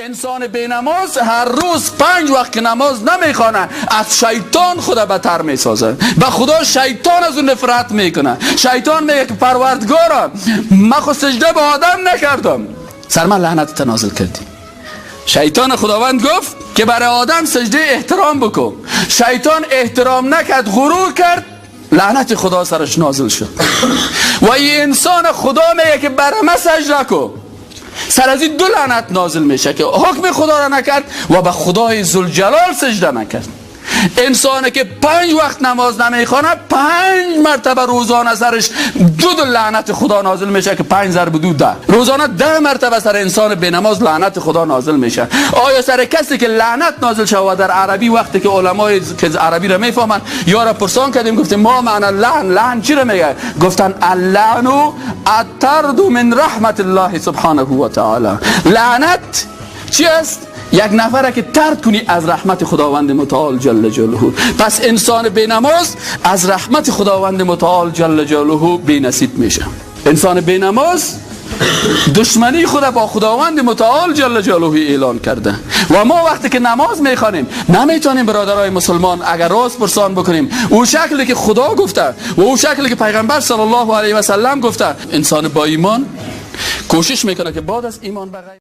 Инсони бенамоз ҳар рӯз 5 вақт ки намоз намехонад, аз шайтон худа бадтар месозад. Ба Худо шайтон аз ӯ нафрат мекунад. Шайтон мегӯяд, ки Парвардигоро, ман ху саҷда ба Одам накардам, сар ман лаънат нозил кардӣ. Шайтон Худованд гуфт, ки барои Одам саҷдаи эҳтиром бикун. Шайтон эҳтиром накард, ғурур кард, лаънати Худо сараш нозил шуд. Ва ин инсон Худо мегӯяд, ки барои ман саҷда кун, сар аз ин ду лаънат нозил меша, ки ҳукми Худоро накард ва ба Худои Зулҷалол саҷда накард. Инсоне ки 5 вақт намоз намехонад, 5 мартаба рӯзона сараш ду ду лаънати Худо нозил меша, ки 5 зарб 2 10. Рӯзона 10 мартаба сар инсони бенамоз лаънати Худо нозил меша. Оё сар касе ки лаънат нозил шавад, дар арабӣ вақте ки уламои ки арабӣ ро мефаҳманд, ёра пурсон кардем, гуфтем: ма маъно лаън? Лаън чӣ ро мегӯяд? Гуфтан: اللعن الطرد من رحمة الله سبحانه وتعالى. لعنت چی است؟ یک نفره که طرد کنی از رحمت خداوند متعال جل جلاله. پس انسان بی نماز از رحمت خداوند متعال جل جلاله بی نصیب میشه. انسان بی نماز دشمنی خود با خداوند متعال جل جلاله اعلان کرده. و ما وقتی که نماز میخوانیم، نمیتونیم برادرای مسلمان، اگر راست پرسان بکنیم، او شکلی که خدا گفته و او شکلی که پیغمبر صلی الله علیه و سلم گفته. انسان با ایمان کوشش میکنه که بعد از ایمان به غیب